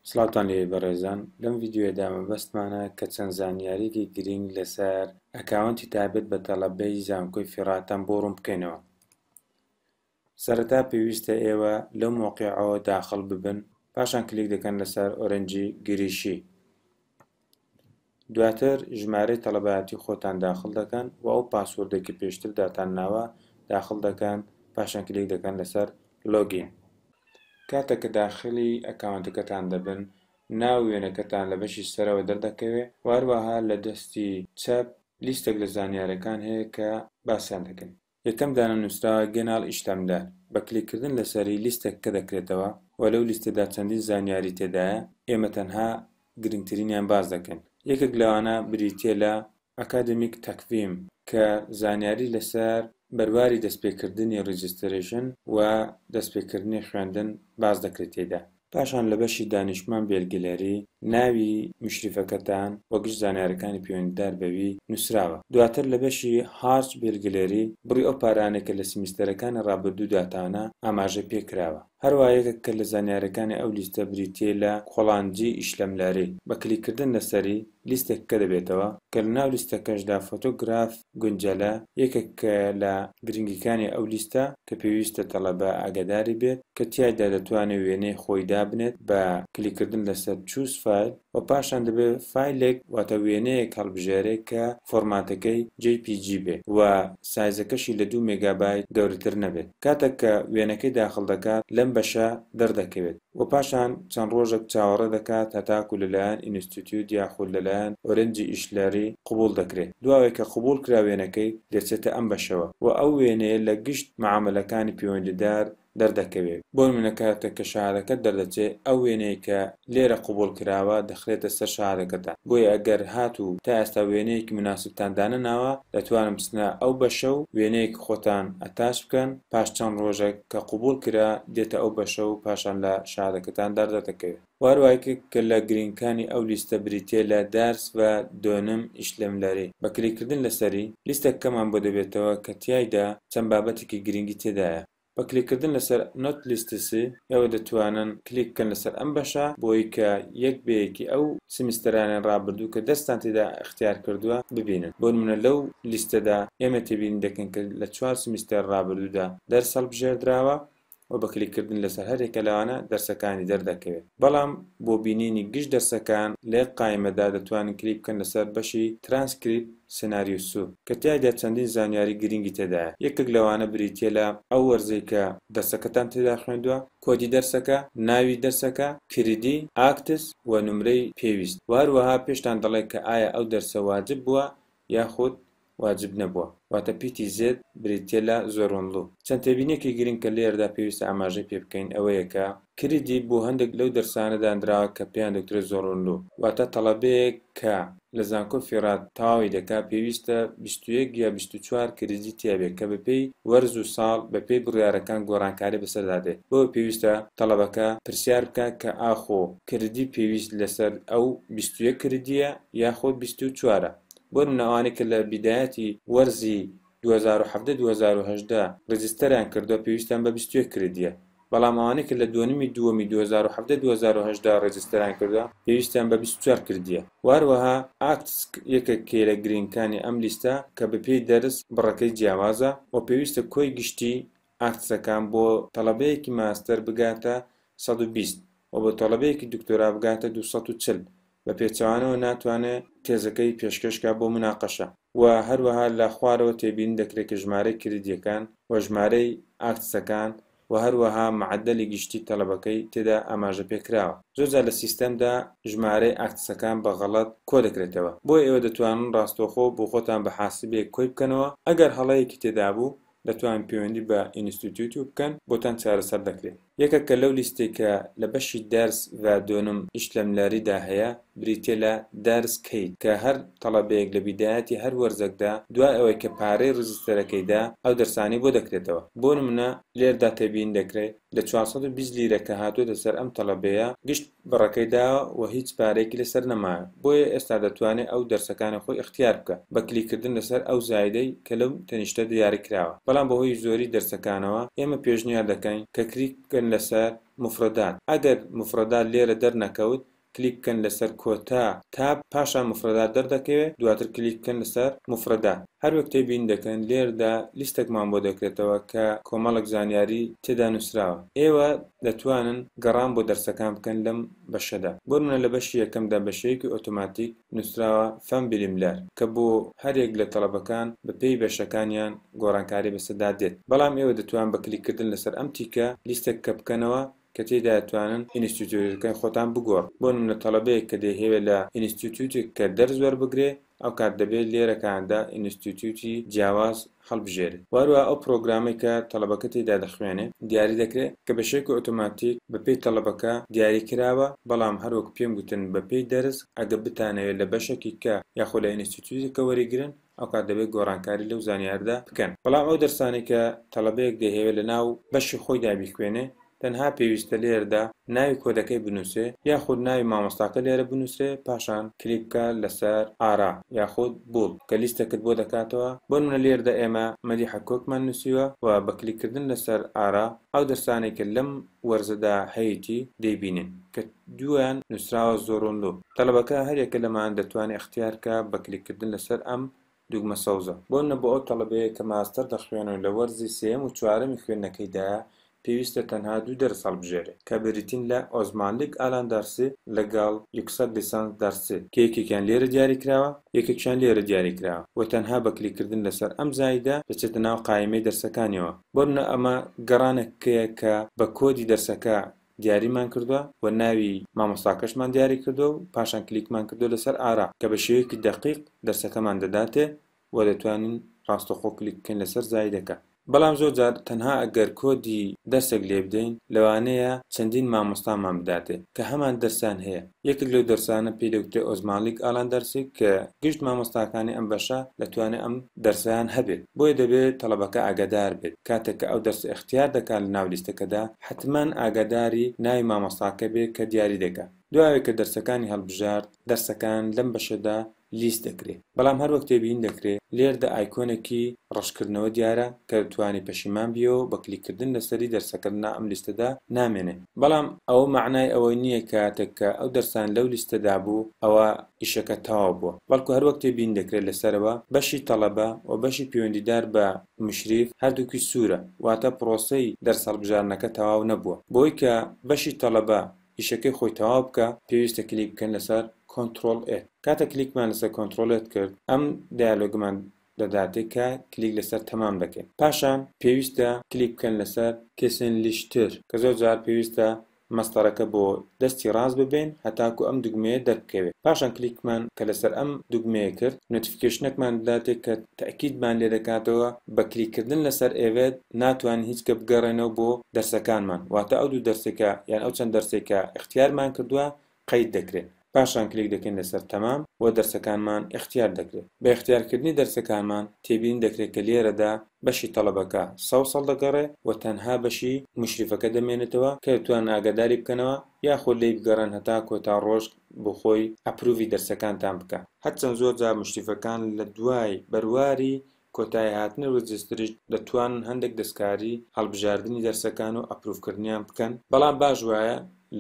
سڵاوتان لێبێ بەڕێزان، لەم ڤیدیۆیەدا مەبەستمانە کە چەند زانیاریەکی گرینگ لەسەر account ی تایبەت بە تەڵەبەی زانکۆی فیڕاتان بۆ ڕوون بکەینەوە. سەرەتا پێویستە ئێوە لەو مەوقیعەوە داخڵ ببن، پاشان کلیک دەکەن لەسەر öğrenci girişi. دواتر ژمارەی تەڵەبایەتی خۆتان داخڵ دەکەن و ئەو password ەی کە پێشتر داتان ناوە داخڵ دەکەن، پاشان کلیک دەکەن لەسەر login. کاتێک کە داخلی account ەکەتان دەبن ناو وێنەکەتان لە بەشی سەرەوە دەردەکەوێ و هەروەها لە دەستی چەپ لیستێک لە زانیارەکان هەیە کە باسیان دەکەین. یەکەم دانە نووسراوە Genel işlemler بە کلیککردن لەسەری لیستێکە دەکرێتەوە و لەو لیستەدا چەندین زانیاری تێدایە، ئێمە تەنها گرنگترینیان باس دەکەین. یەکێک لەوانە بریتییە لە Akademik takvim کە زانیاری لەسەر بەرواری دەستپێکردنی registration و دەستپێکردنی خوێندن باس دەکرێت تێیدا. پاشان لە بەشی Danışman bilgileri ناوی مشریفەکەتان و گشت زانیارەکانی پەیوەندیدار بەوی نووسراوە. دواتر لە بەشی Harç bilgileri بڕی ئەو پارانەی کە لە سیمیستەرەکانی ڕابردوو داتانە ئاماژەی پێ کراوە. هەروەها یەکێک کە لە زانیارەکانی ئەو لیستە بریتییە لە Kullanıcı işlemleri بە کلیککردن لەسەری لیستێکە دەبێتەوە کە لەناو لیستەکەشدا Fotoğraf güncelle یەکێکە لە گرنگیکانی ئەو لیستە کە پێویستە تەڵەبە ئاگاداری بێت کە تیایدا دەتوانێت وێنەی خۆی دابنێت بە کلیککردن لەسەر Choose file و پاشان دەبێت فایلێک واتە وێنەیەک هەڵبژێرێت کە فۆرماتەکەی JPG بێ و سایزەکەشی لە 2 مێگابایت گەورەتر نەبێت. کاتێک کە وێنەکەی داخڵ دەکات لەم بەشە دەردەکەوێت و پاشان چەند ڕۆژێک چاوەڕێ دەکات هەتاکو لەلایەن ئینستیتیوت یاخود لەلایەن öğrenci işleri قبوڵ دەکرێت. دواوەی کە قبوڵ کرا وێنەکەی دەچێتە ئەم بەشەوە و ئەو وێنەیە لە گشت مەعامەلەکانی پەیوەندیدار دەردەکەوێت. بۆ نمونە کاتێک کە شەهادەکەت دەردەچێت ئەو وێنەیە کە لێرە قبوڵ کراوە دەخرێتە سەر شەهادەکەتان. بۆیە ئەگەر هاتوو تا ئێستا وێنەیەکی موناسبتان دانەناوە دەتوانن بچنە ئەو بەشە و وێنەیەکی خۆتان attach بکەن، پاش چەند ڕۆژێک کە قبوڵ کرا دێتە ئەو بەشە و پاشان لە شەهادەکەتان دەردەکەوێت. و هەروەها یەکێک لە گرنگەکانی ئەو لیستە بریتییە لە Ders ve dönem işlemleri بە کلیککردن لەسەری لیستێکەمان بۆ دەبێتەوە کە تیایدا چەند بابەتێکی گرنگی تێدایە. بە کلیککردن لەسەر Not listesi ئێوە دەتوانن کلیک بکەن لەسەر ئەم بەشە بۆی کە یەک بە یەکی ئەو سیمیستەرانەی ڕابردوو کە دەستان تێدا ئیختیار کردووە ببینن. بۆ نمونە لەو لیستەدا ئێمە تێبینی دەکەین کە لە 4 سیمیستەر ڕابردوودا دەرس هەڵبژێردراوە و بە کلیککردن لەسەر هەر یەکە لەوانە دەرسەکانی دەردەکەوێت. بەڵام بۆ بینینی گشت دەرسەکان لە یەک قایمەدا دەتوانن کلیک بکەن لەسەر بەشی Transkript senaryosu کە تیایدا چەندین زانیاری گرنگی تێدایە. یەکێک لەوانە بریتییە لە ئەو وەرزەی کە دەرسەکەتان تێدا خوێندووە، کۆدی دەرسەکە، ناوی دەرسەکە، kredi، AKTS و نمرەی پێویست و هەروەها پێشتان دەڵێت کە ئایا ئەو دەرسە واجب بووە یاخود واجب نەبووە، واتە پیتی Z بریتییە لە zorunlu. چەند تێبینییەکی گرنگ کە لێرەدا پێویستە ئاماژەی پێ بکەین ئەوەیە کە kredi بۆ هەندێک لەو دەرسانە دانراوە کە پێیان دەگوترێت zorunlu، واتە تەڵەبەیەک کە لە زانکۆ فیڕات تەواوی دەکات پێویستە 21 یا 24 kredi تیابێت کە بەپێی وەرز و ساڵ بەپێی بڕیارەکان گۆڕانکاری بەسەردا دێت. بۆیە پێویستە تەڵەبەکە پرسیار بکات کە ئاخۆ kredi پێویست لەسەر ئەو 21 kredi یە یاخود 24ە. بۆ نمونە ئەوانەی کە لە بیدایەتی وەرزی 2017 2018 register یان کردووە پێویستیان بە 21 kredi یە، بەڵام ئەوانەی کە لە dönemi دووەمی 2017 2018 register یان کردووە پێویستیان بە 24 kredi یە. و هەروەها AKTS یەکێکە لە گرنگەکانی ئەم لیستە کە بەپێی دەرس بڕەکەی جیاوازە و پێویستە کۆی گشتی AKTS ەکان بۆ تەڵەبەیەکی ماستەر بگاتە 120 و بۆ تەڵەبەیەکی دکتۆرا بگاتە 240، بە پێچەوانەوە ناتوانێت تێزەکەی پێشکەشکا بۆ مناقەشە. و هەروەها لە خوارەوە تێبینی دەکرێت کە ژمارەی kredi یەکان و ژمارەی AKTS ەکان و هەروەها معەدەلی گشتی تەڵەبەکەی تێدا ئاماژە پێکراوە. زۆرجار لە سیستەمدا ژمارەی AKTS ەکان بە غەڵەت کۆ دەکرێتەوە، بۆیە ئێوە دەتوانن ڕاستەوخۆ بۆ خۆتان بە حاسبەیەک کۆی بکەنەوە. ئەگەر هەڵەیەکی تێدا بوو دەتوانن پەیوەندی بە ئینستیتیوت بکەن بۆتان چارەسەر دەکرێت. یەکێکە لەو لیستەی کە لە بەشی Ders ve dönem işlemleri دا هەیە بریتییە لە Ders kayıt کە هەر تەڵەبەیەک لە بیدایەتی هەر وەرزێکدا دوای ئەوەی کە پارەی register ەکەی دا ئەو دەرسانەی بۆ دەکرێتەوە. بۆ نمونە لێردا تێبینی دەکرێت لە 420 لیرە کە هاتووەتە سەر ئەم تەڵەبەیە گشت بڕەکەی داوە و هیچ پارەیەکی لەسەر نەماوە، بۆیە ئێستا دەتوانێت ئەو دەرسەکانی خۆی ئیختیار بکە بە کلیککردن لەسەر ئەو زایدەی کە لەو تەنیشتە دیاری کراوە. بەڵام بەهۆی زۆری دەرسەکانەوە ئێمە پێشنیار دەکەین کە کلیک بکەن بکەن لەسەر مفردات. ئەگەر مفردات لێرە دەرنەکەوت کلیک بکەن لەسەر کۆتا tab، پاشان مفردات دەردەکەوێت، دواتر کلیک بکەن لەسەر مفردات. هەروەک تێبینی دەکەن لێردا لیستێکمان بۆ دەکرێتەوە کە کۆمەڵێک زانیاری تێدا نووسراوە. ئێوە دەتوانن گەڕان بۆ دەرسەکان بکەن لەم بەشەدا. بۆ نمونە لە بەشی یەکەمدا بە شێوەیەکی ئۆتۆماتیک نووسراوە Fen Bilimler کە بۆ هەریەک لە تەڵەبەکان بە پێی بەشەکانیان گۆڕانکاری بەسەردا دێت. بەڵام ئێوە دەتوان بە کلیککردن لەسەر ئەم تیکە لیستێک کە بکەنەوە کە تێیدا دەتوانن ئینستیتیوتەکەی خۆتان بگۆڕن. بۆ نمونە تەڵەبەیەک کە دەیهەوێت لە ئینستیتیوتێک کە دەرس وەربگرێ ئەوکات دەبێت لێرەکاندا ئینستیتیوتی جیاواز هەڵبژێرێت. وە هەروەها ئەو پرۆگرامەی کە تەڵەبەکە تێیدا دەخوێنێ دیاری دەکرێت کە بە شێوەیەکی ئۆتۆماتیک بە پێی تەڵەبەکە دیاری کراوە، بەڵام هەروەک پێم گوتن بە پێی دەرس ئەگەر بتانەوێت لە بەشەکی کە یاخۆ لە ئینستیتیوتێکە وەریگرن ئەوکات دەبێت گۆڕانکاری لەو زانیاردا بکەن. بەڵام ئەو دەرسانەی کە تەڵەبەیەک دەیهەوێت لە ناو بەشی خۆیدا بیخوێنێ تەنها پێویستە لێرەدا ناوی کۆدەکەی بنووسێ یاخود ناوی مامۆستاکە لێرە بنووسرێ پاشان کلیک بکە لەسەر ara یاخود bul کە لیستەکت بۆ دەکاتەوە. بۆ نمونە لێرەدا ئێمە مەدیحە کۆکمان نووسیوە و بە کلیک کردن لەسەر ara ئەو دەرسانەی کە لەم وەرزەدا هەیەتی دەیبینین کە دوویان نووسراوە zorunlu. تەڵەبەکە هەریەکە لەمان دەتوانێ ئیختیار کا بە کلیک کردن لەسەر ئەم دوگمە سەوزە. بۆ نمونە بۆ ئەو تەڵەبەیە کە ماستەر دەخوێنێ و لە وەرزی سێیەم و چوارەمی خوێندنەکەیدایە پێویستە تەنها دوو دەرس هەڵبژێرێ کە بریتین لە Uzmanlık Alan Dersi لەگەڵ Yüksek Lisans Dersi کە یەکێکیان لێرە دیاری کراوە یەکێکیان لێرە دیاری کراوە و تەنها بە کلیک کردن لەسەر ئەم زایدە دەچێتە ناو قایمەی دەرسەکانیەوە. بۆ نمونە ئەمە گەڕانێکەیە کە بە کۆدی دەرسەکە دیاریمان کردوە و ناوی مامۆستاکەشمان دیاری کردوە و پاشان کلیکمان کردوە لەسەر ara کە بە شێوەیەکی دەقیق دەرسەکەمان دەداتێ و دەتوانین ڕاستەوخۆ کلیک بکەین لەسەر زایدەکە. بەڵام زۆر جار تەنها ئەگەر کۆدی دەرسێک لێبدەین لەوانەیە چەندین مامۆستامان بداتێ کە هەمان دەرسیان هەیە. یەکێک لەو دەرسانە پێی دەگوترێ Uzmanlık Alan Dersi کە گشت مامۆستاکانی ئەم بەشە دەتوانێ ئەم دەرسەیان هەبێت. بۆیە دەبێت تەڵەبەکە ئاگادار بێت کاتێک کە ئەو دەرسە ئیختیار دەکات لە ناو لیستەکەدا حەتمەن ئاگاداری ناوی مامۆستاکە بێت کە دیاری دەکات. دوای کە دەرسەکانی هەڵبژارد دەرسەکان لەم بەشەدا لیست دەکرێ. بەڵام هەروەک تێبینی دەکرێ لێردا ئایکۆنێکی ڕەشکردنەوە دیارە کە دەتوانی پەشیمان بیەوە و بە کلیککردن لەسەری دەرسەکە لەناو ئەم لیستەدا نامێنێ. بەڵام ئەوە مەعنای ئەوەی نییە کاتێک کە ئەو دەرسانە لەو لیستەدا بوو ئەوە ئیشەکە تەواو بووە. بەڵکو هەروەک تێبینی دەکرێ لەسەرەوە بەشی تەڵەبە و بەشی پەیوەندیدار بە مشریف هەردووکی سوورە واتە پڕۆسەی دەرس هەڵبژاردنەکە تەواو نەبووە. بۆی کە بەشی تەڵەبە ئیشەکەی خۆی تەواو بکا پێویستە کلیک بکەن لەسەر Kontrol et. کاتێک کلیکمان لەسەر Kontrol et کرد ئەم دیالۆگمان دەداتێ کە کلیک لەسەر تەمام دەکەین. پاشان پێویستە کلیک بکەن لەسەر Kesinleştir کە زۆر جار پێویستە مەستەرەکە بۆ دەستی ڕاست ببەین هەتاکو ئەم دوگمەیە دەربکەوێت. پاشان کلیکمان کە لەسەر ئەم دوگمەیە کرد notification ێکمان دەداتێ کە تەئکیدمان لێ دەکاتەوە بە کلیککردن لەسەر evet ناتوانین هیچ کە بگەڕێنەوە بۆ دەرسەکانمان واتە ئەو دوو دەرسێک کە یان ئەو چەند دەرسێک کە ئیختیارمان کردووە قەید دەکرێت. پاشان کلیک دەکەین لەسەر تەمام و دەرسەکانمان ئیختیار دەکرێت. بە ئیختیارکردنی دەرسەکانمان تێبینی دەکرێت کە لێرەدا بەشی تەڵەبەکە سەوز هەڵدەگەڕێ و تەنها بەشی مشریفەکە دەمێنێتەوە کە دەتوانن ئاگاداری بکەنەوە یاخود لێی بگەڕێن هەتا کۆتا ڕۆژ بۆ خۆی approve ی دەرسەکانتان بکا. هەرچەند زۆر جار مشریفەکان لە دوای بەرواری کۆتایی هاتنی registry ش دەتوانن هەندێک دەستکاری هەڵبژاردنی دەرسەکان و approve کردنیان بکەن، بەڵام باش وایە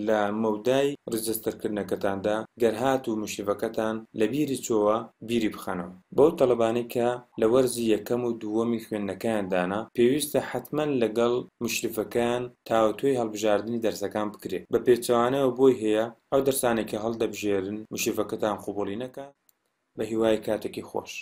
لە مەودای register کردنەکەتاندا گەر هاتوو مشریفەکەتان لە بیری چۆوە بیری بخەنەوە. بەو تەڵەبانەی کە لە وەرزی یەکەم و دووەمی خوێندنەکەیاندانە پێویستە حەتمەن لەگەڵ مشریفەکەیان تاوتوێی هەڵبژاردنی دەرسەکان بکرێ، بە پێچەوانەوە بۆی هەیە ئەو دەرسانەی کە هەڵدەبژێرن مشریفەکەتان قبوڵی نەکا. بە هیوای کاتێکی خۆش.